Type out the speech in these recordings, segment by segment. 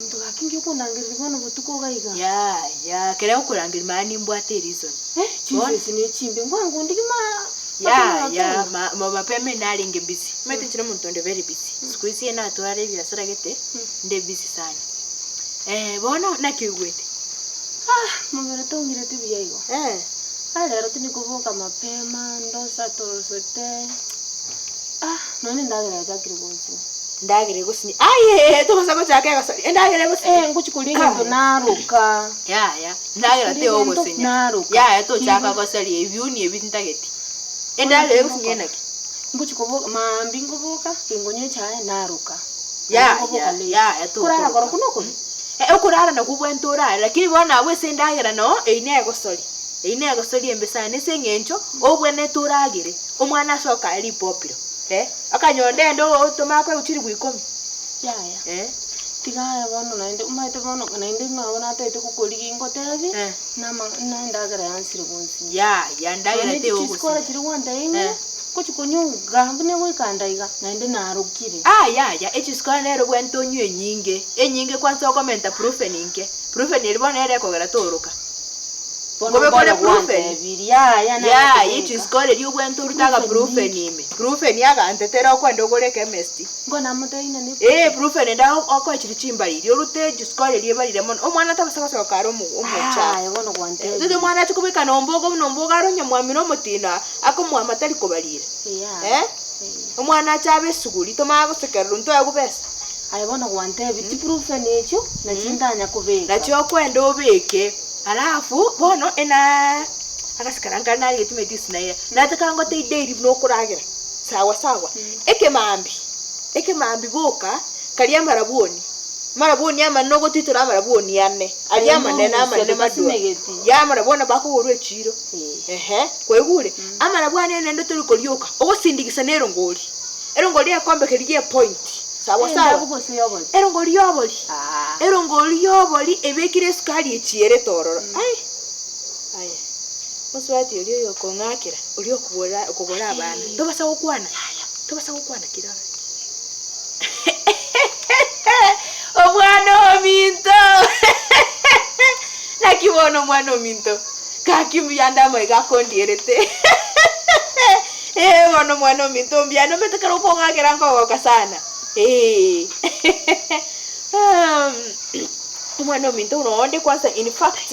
Monto gaki nki okondangereria bono botuko iga iga? Yaya, ekero agokorangeria mara nimbwate ereason. Eh, chinsesi ne chimbe nkwango onde kima Yaya, ma mapema narenge busy. Omanyete inche nomonto onde very busy. Siku hizi natwara ebiasara gete, nde busy sana. Bono naki oigwete? Ah, mobere tong'ireti buya igo. Ah, rero tindi koboka mapema, ndosatosete, ah, nonya endagera yachakire gonsinya. Endagera egosinya, aye tobaisa gochaka egosori, endagera egosinya. Eh, ngochi koria egento naroka. Yaya, endagera Koria egento teyogosinya. naroka. Yaya tochaka Igo. gosaria ebiuni ebi ntageti. Endagera egosinya enaki? Ngochi koboka, maambia nkoboka, kingonywa echae naroka. Yaya, Nkoboka late. yaya Korara tokoroka. korokwo nokobe? Eh, okorara nakwo obwenerete orare, lakini bono abwo ase endagera noo, eyio negosori, eyio negosori embe sana ase eng'encho, obwenerete oragere, omwana asoke aye ripopiro. Eh, akanyora ende otome akoegwa chilifu ikomi. Yaya, Eh. tiga aye bono naende omanyete bono naende ng'a bono natagete gokorigia ingotebi, Eh. nama na endagera yansire gonsinya. Yaya, endagera Naende teigo echi chisukari gosinya. chiria gwantebia ng'a Eh. ngochi konywa iga buna egoika nda iga, naende narokire. Ah yaya, echisukari nere obwenerete onywe enyinge, enyinge kwansa okomenta proven nke, proven eria bono nere ekogera toroka. Bono Nkobe kore mbono proven. gwantebirie, yaya nare Yaya, kobeka. echisukari eria obwenerete orute aga Proven proven ninki? ime, proven agantetera okwenda ogore echemist. Nko namotebia ng'a ne Ee, proven ende okoe chiria chimbariri, orute echisukari eria ebarire mono, omwana tabasa gosoka are omo omochafu. Aye bono gwantebirie. Tete omwana ache kobeka na ombogo buna ombogo are onyamwami na omotino akomwama tari kobarira. Yaya. Eh, omwana ache abe esuguri, tomanye gosekererwa ntoegwe besa. Aye bono gwantebirie, chiproven echio nachio ntanya kobeka. Nachio okwenda obeke. Alafu bono ena agasikara nkare narigetie omanyete isinaira, nataka ngotebi daily buna okoragera, sawa sawa. Ekemambi, ekemambi boka, karia amarabwoni, amarabwoni amanene ogotitora amarabwoni ane, aria amanene amanene madwa, ya amarabwoni nabo akogorwa echiro, ehe, kwaigure? Amarabwani aya naende tori korioka, ogosindigisa na erongori, erongori egekombe keria gia epoint. Sawa sawa. Endabu gose y'obori? Erongori y'obori. Ah. Erongori y'obori ebekire esukari echierete ororo. Ai! Aye, mosubati oria oyo okong'akera, oria okogora okogora abana, tobasa gokwana, tobasa gokwana kera Omwana ominto! Naki bono omwana ominto? Gaki mbuya ande amaiga akondierete. Ee bono omwana ominto mbuya nomanyete ekero okong'akera nkogoka sana ee. Omwana ominto buna onde kwanza in fact,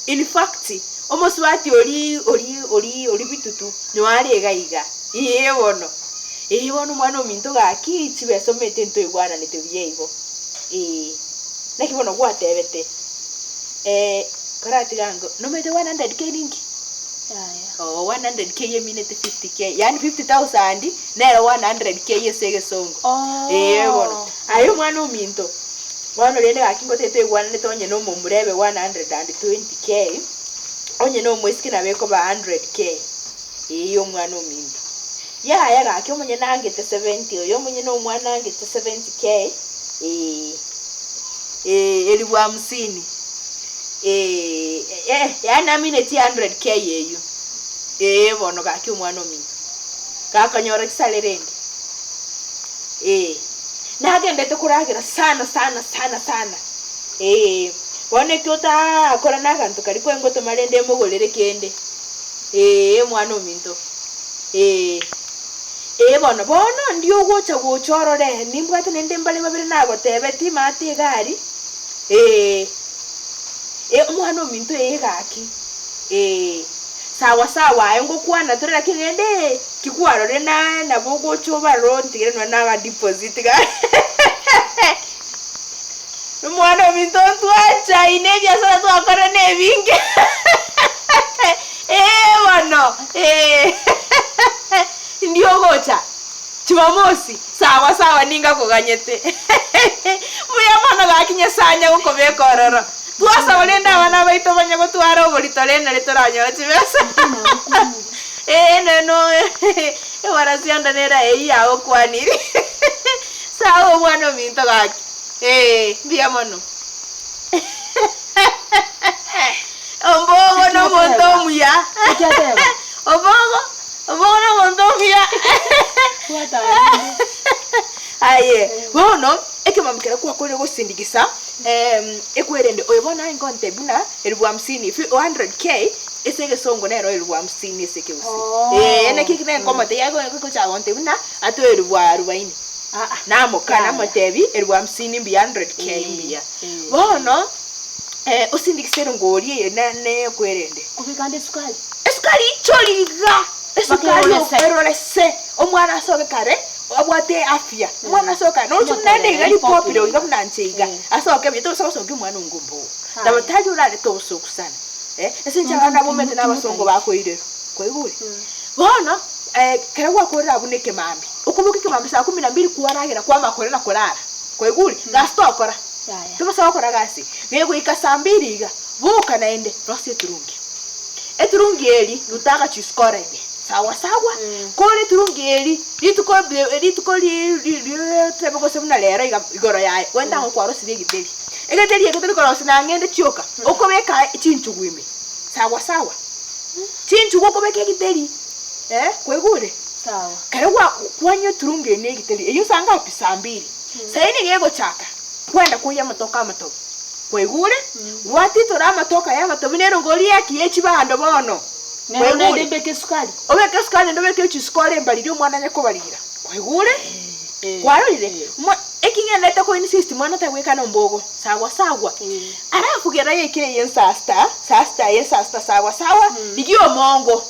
in fact omosubati oria oria oria oria bitutu noo are iga iga, ee bono, ee bono omwana ominto gaki chibesa omanyete ntoigwananete buya igo, ee. Naki bono gwatebete. Koratiga ango, nomanyete 100K ninki? Yaya. Oo 100K emineti 50K, yaani 50,000 nero 100K ase egesongo. Oo. Ee bono. Aye omwana ominto, bono rende gaki ngotebie toigwananete onye na omomura ebe 120K, onye na omoiseke nabo ekoba 100K, ee omwana ominto. Yaya gaki omonyene angete 70 oyo omonyene omwana angete 70K, ee. Ee, elifu hamsini. Ee, eh, yaani naminetie 100K eyio. Ee bono gaki omwana ominto. Gakonyora chisare rende. Ee. Nagendete koragera sana sana sana sana. Ee. Bono ekio otaakora na aganto karia kwengotoma rende emogorere kende. Ee omwana ominto. Ee. Ee bono, bono ndi ogocha gocha orore, nimbwate naende mbare babere nagotebetie maate egari, ee, ee omwana ominto ee gaki, ee, sawa sawa aye ngokwana tore lakini rende ki kwarorire na nabo ogocha obarore ontigere nonye na agadeposit gaki Omwana ominto ntwanchaine ebiasara twakorire na ebinge ee bono ee ndi ogocha jumamosi sawa sawa ningakoganyete mbuya mono gaki Nyasaye anya gokobeka ororo twasaba rende abana baito banye gotwara oborito rende nari toranyore chibesa ee neno ewarasi nere eyio yagokwaniri sawa omwana ominto gaki. Ee, mbuya mono. Ombogo nomonto omuya. Naki ateba? Ombogo, ombogo nomonto omuya. Bwata aye. Aye, bono. Ekemambi kere kwakorire gosindigisa ekwerende oyo bono aye nkontebia buna elfu hamsini, 100K ase egesongo nero elfu hamsini ase ekegusii. Ee naki eki nenkomotebia agocha gontebia buna atoe elfu arubaini. Namoka namotebia elfu hamsini mbuya 100K mbuya. Bono osindikise erongori eye ne ekwerende. Kobeka ande esukari? Esukari ichori iga, esukari erorese, omwana asoke kare abwate afya, omwana asoke kare noroche buna naende iga ripopire iga buna inche iga, asoke buya tobasa gosokia omwana onga ombogo. Tari orarete obosoku sana eh, ase inche abana abomete na abasongo bakoirerwa, kwaigure? Bono ekero gwakorire abwo na ekemambia, okoboka ekemambia saa kumi na mbili kwaragera kwamanya koria na korara, kwaigure? Gasi tokora, tobasa gokora gasi, gegoika saa mbili iga, boka naende, rosia eturungi. Eturungi eri ruta agachusi kore ime, sawa sawa, kore eturungi eri rituko rituko ri gose buna rero iga igoro yaye, genda ang'e kwarosirie egitheri. Egetheri eke tori korosia na ng'ende chioka, okobeka chinchugu ime, sawa sawa, chinchugu okobeka egitheri eh, kwaigure? Sawa. Ekero gwa kwanywa eturungi eye na egitheri, eywo saa ngapi? Saa mbiri. Saa ine nigo egochaka, kwenda koiyia amatoke amatobu. Kwaigure? Gwatitora amatoke aya amatobu na erongori yaki ye chibando bono. Nero naende Kwaigure? mbeke esukari. Obeke esukari naende obeke echisiko ore embariri omwana onye kobarira. Kwaigure? Eh. Kwarorire? Eh. Mwa eking'endete ko insist mwana tagwekana ombogo. Sawa sawa. Eh. Alafu kera yaikire eye saa sita, saa sita eye saa sita sawa sawa, rigia omongo.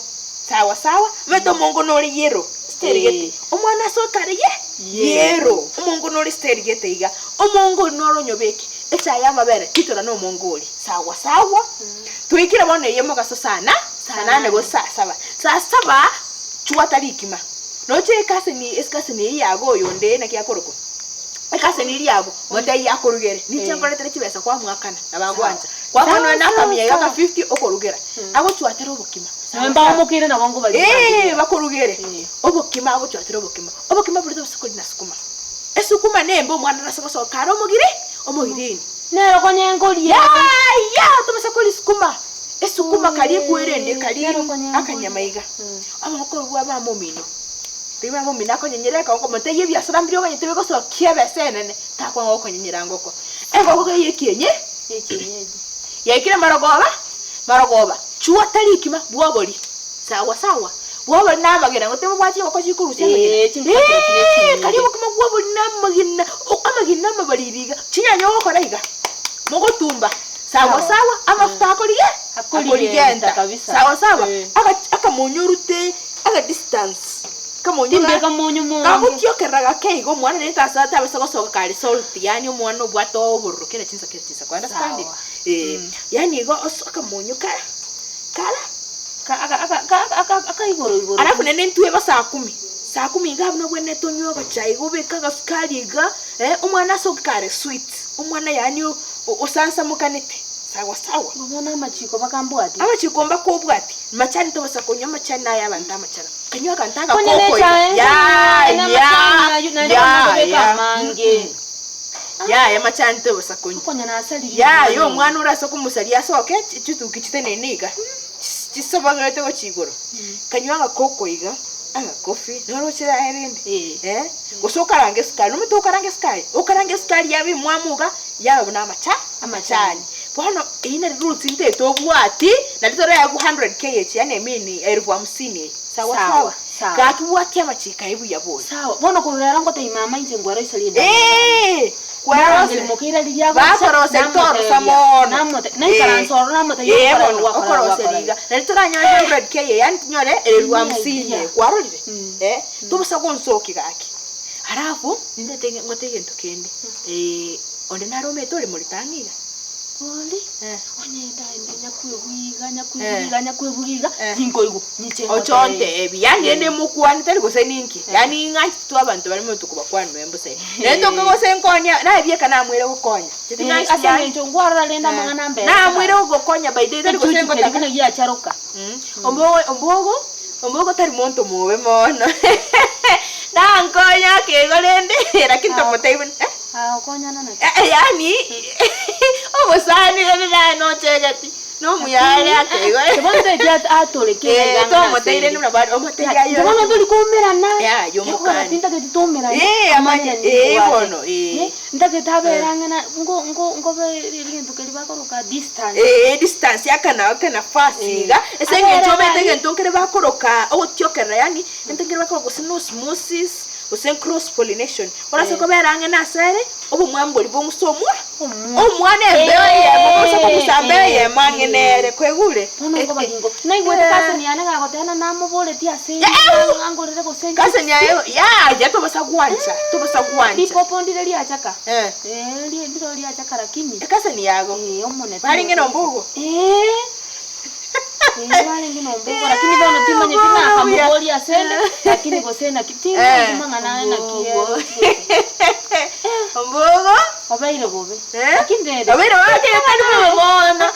Sawa sawa, omanyete omongo nore yellow, style gete. Eh. Omwana asoke are ye yellow. Omongo nore style gete iga. Omongo oria noro onyobeke. Echae y'amabere titora nomongo oria. Sawa sawa. Toikire bono eye mogaso sana, saa nane gose saa saba. Saa saba chwata rikima. Noche ekaseni eskaseni eyio yago oyonde naki akorokwa? Ekaseni eria yago, motebie akorugere. Ninche nkoretere chibesa kwamwakana nabo agwancha. Kwakana nonya na akamia iga aka fifty okorugera. Agochwatera obokima. Sawa sawa. Mbaomokire nabo nkobaria. Eeh bakorugere. Obokima agochwatera obokima. Obokima boria tobasa koria na sukuma. Esukuma nembe omwana arase gosoka are omogiri, omogirini. Nero konya enkoria. Yaya tobasa koria sukuma. Esukuma karia ekwerende karia akanyama iga. Amaboko abwo mama omino. Riria mama omino akonyenyera ekong'u komotebia ebiasara mbiria omanyete bigosokia ebesa enene, takwanga gokonyenyera ngoko. Engoko eye ekienye, Ekienyeji. Yaikire marogoba, marogoba, chwata rikima bw'obori. Sawa sawa, bw'obori na amagena, gose mobwate chingoko chikorusia amagena? Ee, chingoko chire Ee, chinyinge. karia obokima bw'obori na amagena, o- amagena amabariri iga, chinyanya ogokora iga, mogotumba, sawa Sawa. sawa, amafuta akorige, Akorigenta akorigenta, kabisa. sawa sawa, Eh. aga akamonyo orute aga distance, kamonyo ga Timbeka monyo monge. kagotiokerera gake iga omwana rende tasa tabasa gosoka kare salty, yaani omwana obwate obororo kera chinsa kera chinsa, kwa understand? Sawa. Ee, yaani igo ase akamonyo kara kara. Ka- aka- aka- aka- aka- aka igoro igoro. Alafu naende intwe saa kumi, saa kumi iga abwo nobwenerete onywe agachae iga obeke agasukari iga, eh, omwana asoke kare sweet, omwana yaani o- o- osansamokanete sawa sawa. Igo bono amachiko bakambwatie. Amachiko mbakobwatie, machani tobasa konywa amachani naye abanto amachara, kanywa aganto Konya agakoko iga, nechae yaya, nkonya namachani aywo naende yaya, bamagobeka amange. Yaya machani tobosa konywa. Okonya nasaririe Yaya omwana omwana orase komosaria asoke chituki chitenene iga chisobogerete gochia igoro. Kanywa agakoko iga agakofi noroche aye rende Eh. eh gose okarange esukari nomanyete okarange esukari okarange esukari yaba emwamu iga yaba buna amacha amachani. Bono eyio nari rules ntaete obwati nari toraegwe 100K echi yaani emean elfu hamsini eye. Sawa Sawa, sawa. sawa. Gaki bwatia amachiko aye buya bori. Sawa, bono korwa rero ngotebia mama inche nkweroiserie endagera yane. Eeh, kwerose. Narangeri mokeira riria agocha, Bakoroseri namotebia, torosa mono. namote- naikaransa ororo namotebia Ee okora bono, iga, gwakora iga, okoroseri gwakora iga. iga. Nari toranyore 100K eye, yaani tonyore elfu Ine hamsini idea. eye, kwarorire? Mm. Eh, tobosa gonsokia gaki. Alafu, nintete ngote egento kende, onde nare omanyete ore morito ang'e iga. Bori, Eh. onye ndaende nyakwebwa iga, nyakwebwa Eh. iga, nyakwebwa iga, Eh. tinkoigwa, ninche Oche ngotebie. ontebi, yaani rende mokwane tari gose ninki, yaani ng'anchete tu abanto bare monto kobakwana nonya mbosa iga. Naende toke gose nkonya, naye bieka namwire gokonya. Inche Eh, ting'ancheti ase yaani. eng'encho nkwarora rende Eh. amang'ana ambere Namwire gogokonya by the way tari gose Echuchu keri ngotaka. buna giacharoka. Mm. Ombogo ombogo, ombogo tari monto mobe mono. Nankonya akeigo rende, lakini tomotebi buna eh. Agokonyana naki? Eh, yaani obosani rende naye nochegeti. Nomuya are ake igo. Bono tari atoreke Eh, tomoteire buna bare omotebi aye. Bono tori koumerana. Ya, ya omokani. Tintageti toumerane. Eh, amanye, eh, bono, eh. Ntagete abere ang'e na ngo ngo ngobe egento keria bakoroka distance. Eh, distance akana akanafasi iga ase eng'encho omanyete egento nkere bakoroka ogotiokerera yaani egento nkere bakoroka gose na osmosis gose cross pollination bono ase kobera ang'e na asere obomwami boria bong'use omwa omwana embeo eyemo gose kogusa embeo eyemo ang'e nere kwaigure? Bono nkoba ginko naigwete cousin yane gagoteba ng'a namoboretie ase angorere gose Cousin yaye yaya tobosa gwancha tobosa gwancha Ripopo ndire riachaka eh ndiro riachaka lakini Ecousin yago eh omonene barenge na ombogo eh eh barenge na ombogo lakini bono timanyeti nakamoboria asende lakini gose naki timanyeti mang'ana aya naki Ombogo obeire bobe Eh? lakini rende Obeire bobe lakini tari bobe bono.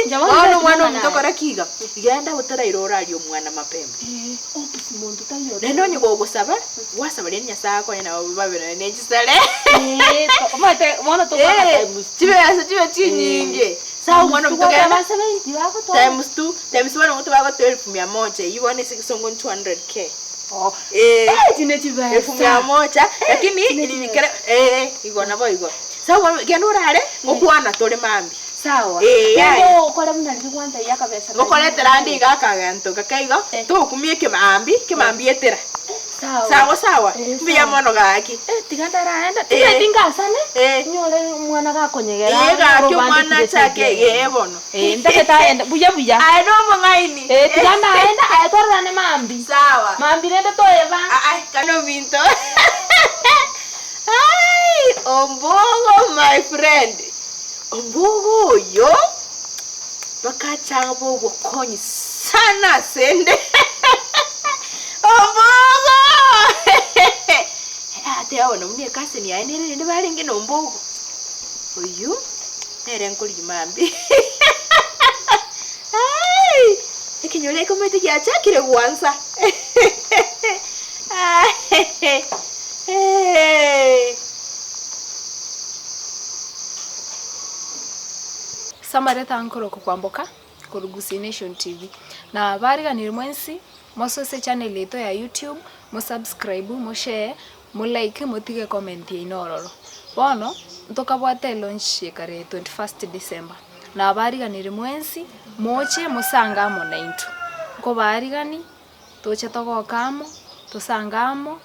Inche bono Bono tari omwana mang'ana ominto aya. kora ki iga, genda otaraira orarie omwana mapema. Eh, opisi monto taiyo. Naende onye gogosaba, gwasaba rende Nyasaye akonye nabo babe nonye ne chisare. Eh, omanyete bono tobwate Eh, times two. chibesa chibe chinyinge. Sawa omwana ominto Tobwate genda abasaba inki bagotoa? times two, times bono omonto bagotoa elfu mia moja eywo bono ase egesongo ni 200K. Oh, Eh. eh, chine chibesa. Elfu mia moja lakini chine kere eh igo nabo igo. Sawa genda orare ngokwana tore mambia. Sawa. Eh, Kende yaya. okore buna riria gwantebia akabesa karia. Ngokoretera ande iga akagento gake igo, Eh. togokumia ekemambi, ekemambi etera. Sawa. Sawa sawa, Eh, mbuya sawa. mono gaki. Eh, tiga ndaraenda. Eh. Tiga tingasane. Eh. Nyore omwana gakonyegera. Ee gaki nyore omwana obandekire achake esegi. ee bono. Eh, ntagete aende buya buya. Aye nomong'aini. Eh, tiga ndaenda aye twarorane mambi. Sawa. Mambi rende toebanga. Ah, ah, kano minto. Ai, ombogo my friend. Ombogo oyo bakacha bogokonyi sana asende. Ombogo! Ateba bono buna ecousin yaye nere rende barenge na ombogo. Oyio nere nkorigia mambia. Ai! Ekenyoro ekomanyete giachakire gwansa. Samareta nkorokwa Kwamboka korwa Gusii Nation TV. Na bariganire mwensi mosoe ase echannel yaito ya YouTube, mo subscribe, mo share, mo like, motige comment yaino ororo. Bono ntokabwate elaunch ekare 21st December. Na bariganire mwensi moche mosange amo naintwe. Nkobarigani toche togoke amo, tosange amo.